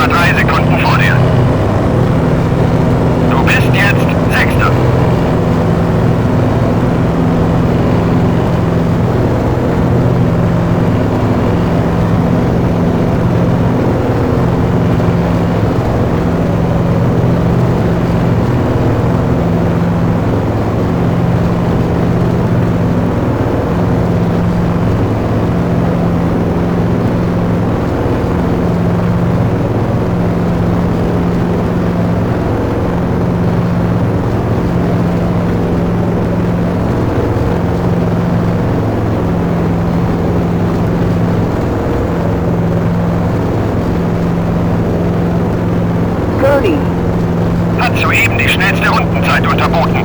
Etwa 3 Sekunden vor dir. Du bist jetzt Sechster. Gurney. Hat soeben die schnellste Rundenzeit unterboten.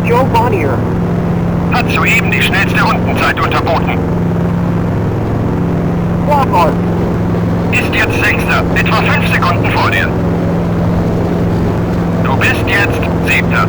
Joe Bonnier. Hat soeben die schnellste Rundenzeit unterboten. Flockhart. Ist jetzt Sechster, etwa 5 Sekunden vor dir. Du bist jetzt Siebter.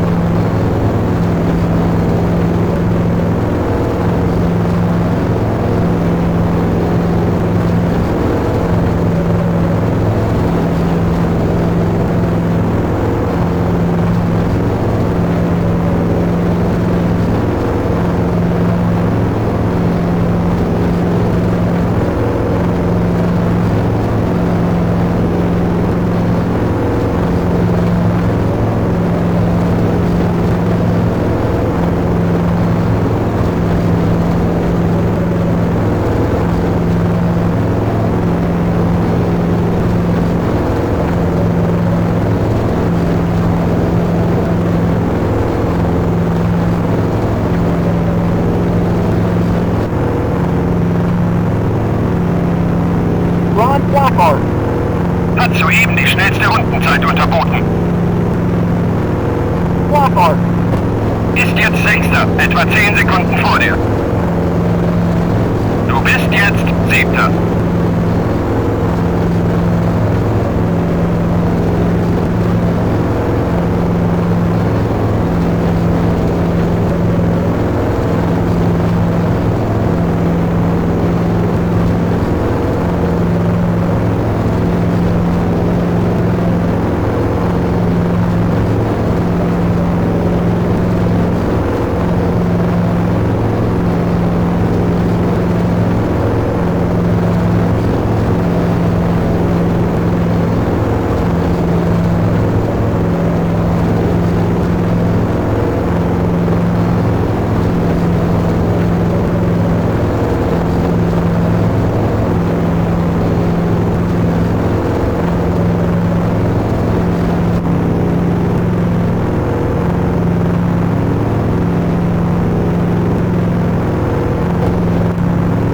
Ron Flockhart. Hat soeben die schnellste Rundenzeit unterboten. Flockhart. Ist jetzt Sechster, etwa 10 Sekunden vor dir. Du bist jetzt Siebter.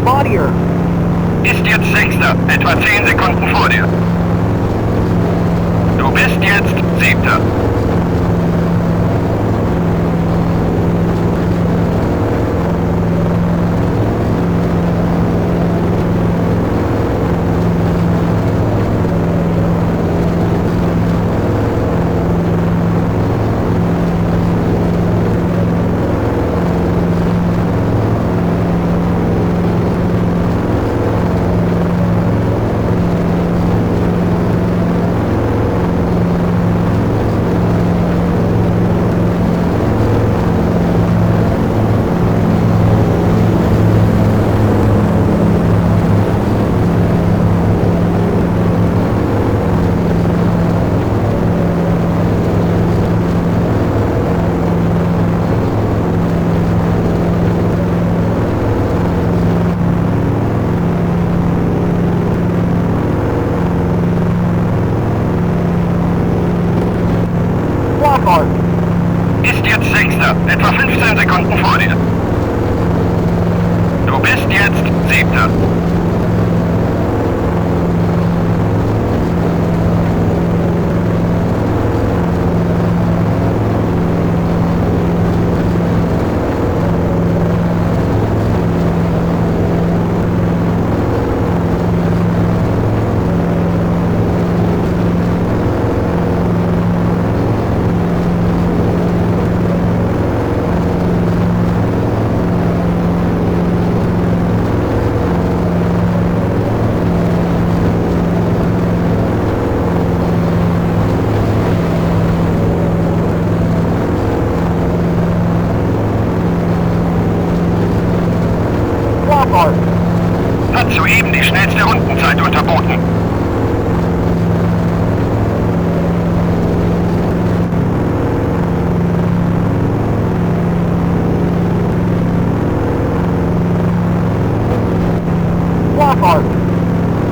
Bonnier. Ist jetzt Sechster, etwa 10 Sekunden vor dir. Du bist jetzt Siebter. Geschwindigkeit unterboten. Flockhart.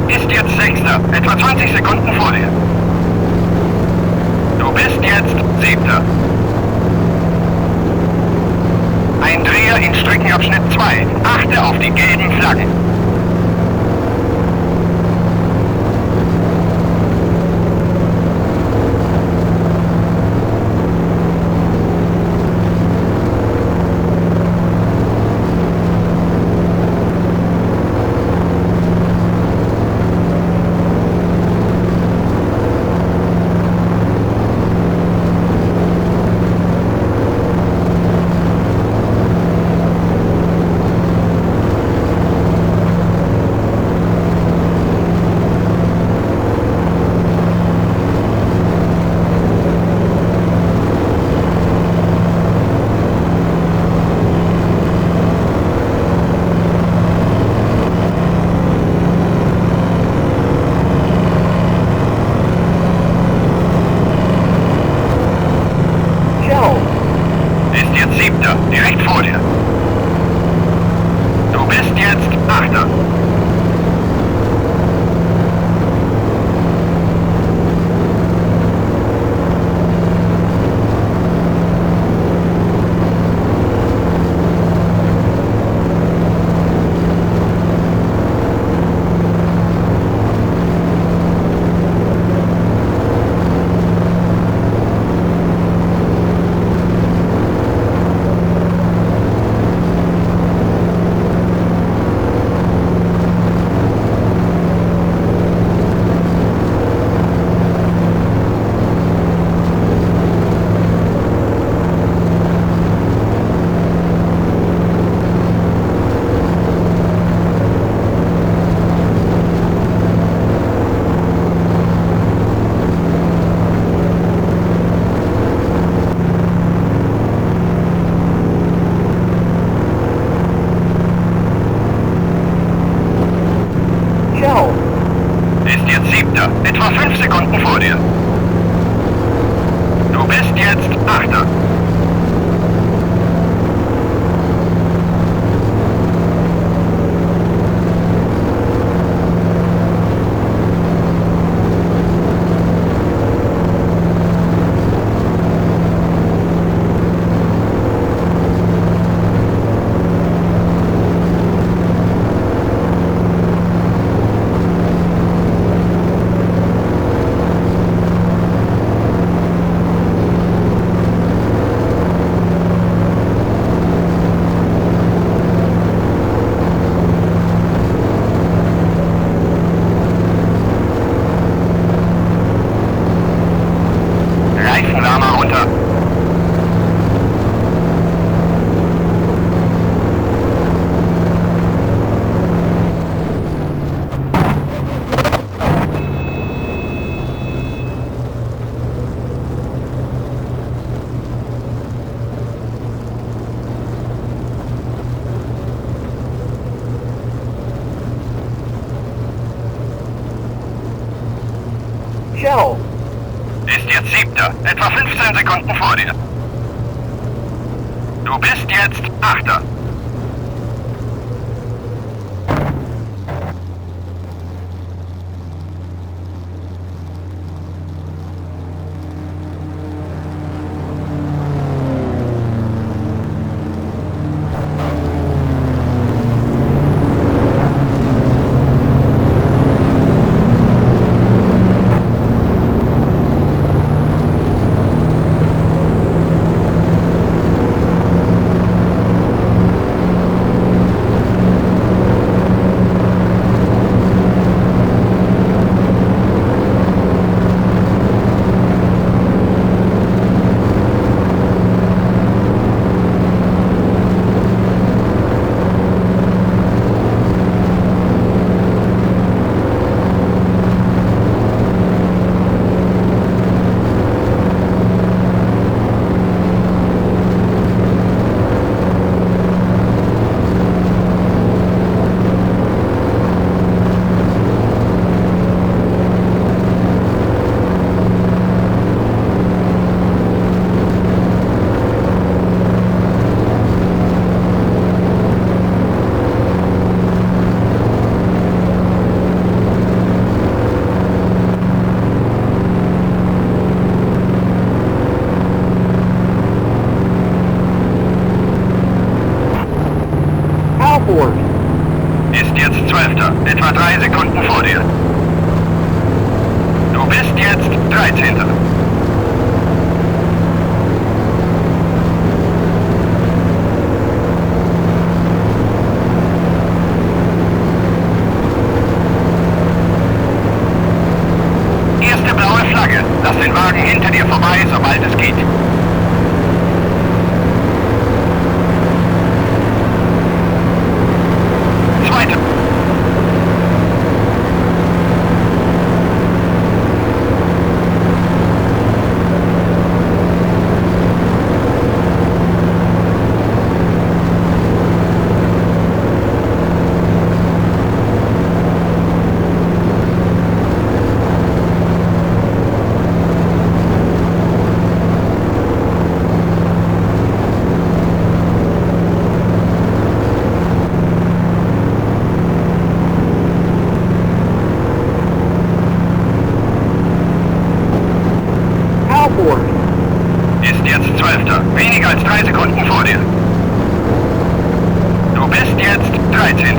Ist jetzt Sechster, etwa 20 Sekunden vor dir. Du bist jetzt Siebter. Ein Dreher in Streckenabschnitt 2. Achte auf die gelben Flaggen. Shell. Ist jetzt Siebter, direkt vor dir. Du bist jetzt Achter. Shell. Ist jetzt Siebter, etwa 5 Sekunden vor dir. Du bist jetzt Achter. Reifenwärmer runter. Shell. Ist jetzt Siebter, etwa 15 Sekunden vor dir. Du bist jetzt Achter. hinter dir vorbei, sobald es geht. Zweite. Halford. Ist jetzt 12. Weniger als 3 Sekunden vor dir. Du bist jetzt 13.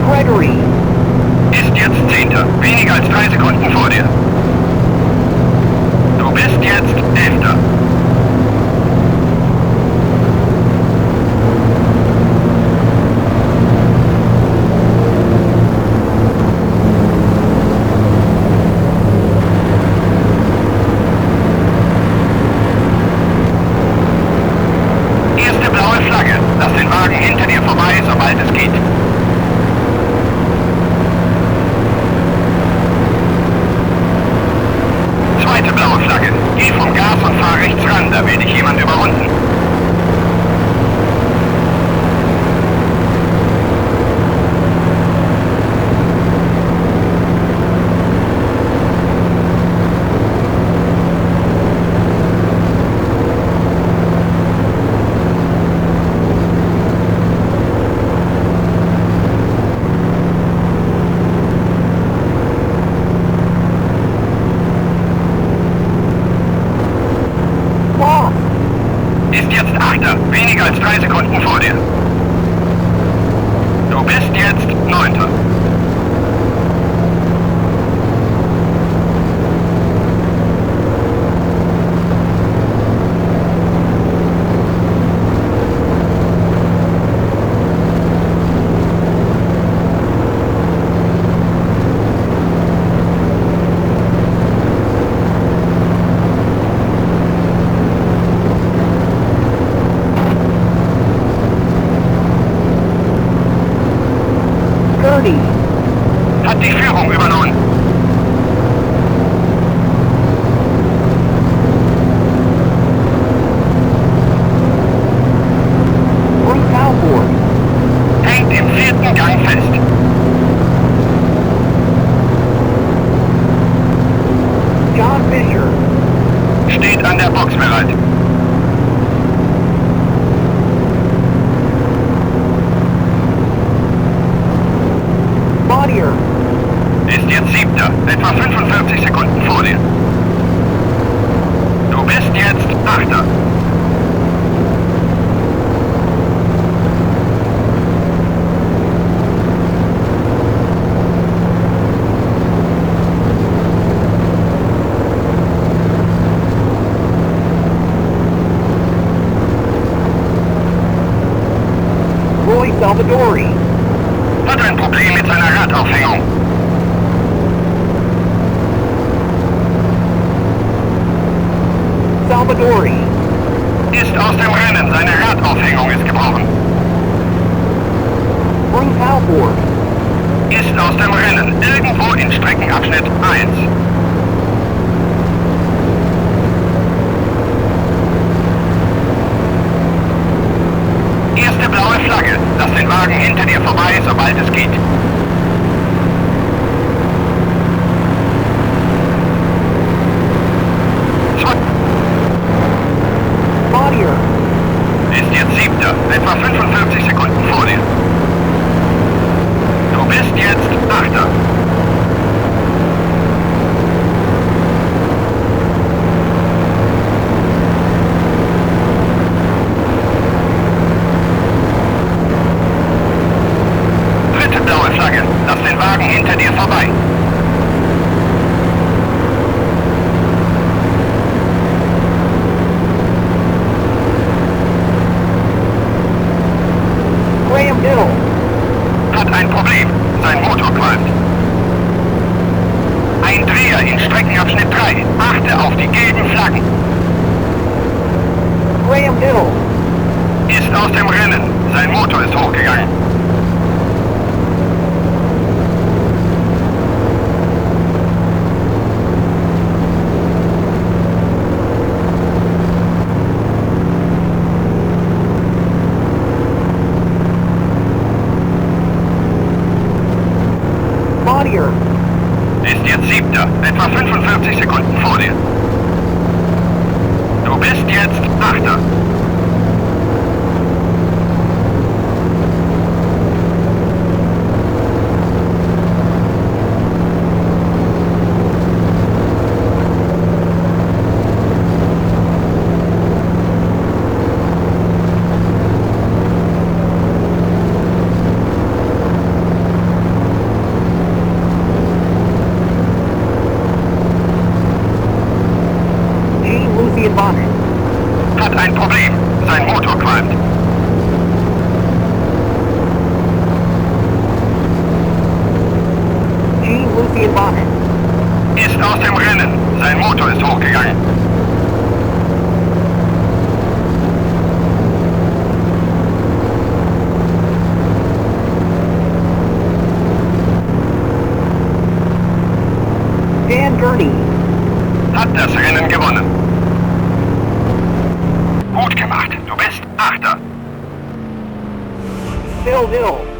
Gregory. Ist jetzt 10. Weniger als 3 Sekunden vor dir. Du bist jetzt 11. Erste blaue Flagge. Lass den Wagen hinter dir vorbei, sobald es geht. Zweite blaue Flagge. Geh vom Gas und fahr rechts ran, da will dich jemand überrunden. Lost. Ist jetzt 8. Weniger als 3 Sekunden vor dir. Du bist jetzt 9. Gurney. Hat die Führung übernommen. Bruce Halford. Hängt im 4. Gang fest. John Fisher. Steht an der Box bereit. Bodier. Ist jetzt 7. Etwa 45 Sekunden vor dir. Du bist jetzt 8. Roy Salvadori. Hat ein Problem mit seiner Radaufhängung. Salvadori. Ist aus dem Rennen. Seine Radaufhängung ist gebrochen. Bruce Halford. Ist aus dem Rennen. Irgendwo in Streckenabschnitt 1. Streckenabschnitt 3. Achte auf die gelben Flaggen. Graham Little. Ist aus dem Rennen. Sein Motor ist hochgegangen. Bonnier. Ist jetzt siebter, etwa 45 Sekunden vor dir. Du bist jetzt achter. Jean-Lucien Bonnet. Hat ein Problem. Sein Motor qualmt. Jean-Lucien Bonnet. Ist aus dem Rennen. Sein Motor ist hochgegangen. Dan Gurney. Hat das Rennen gewonnen. Gut gemacht. Du bist Achter. Phil Hill.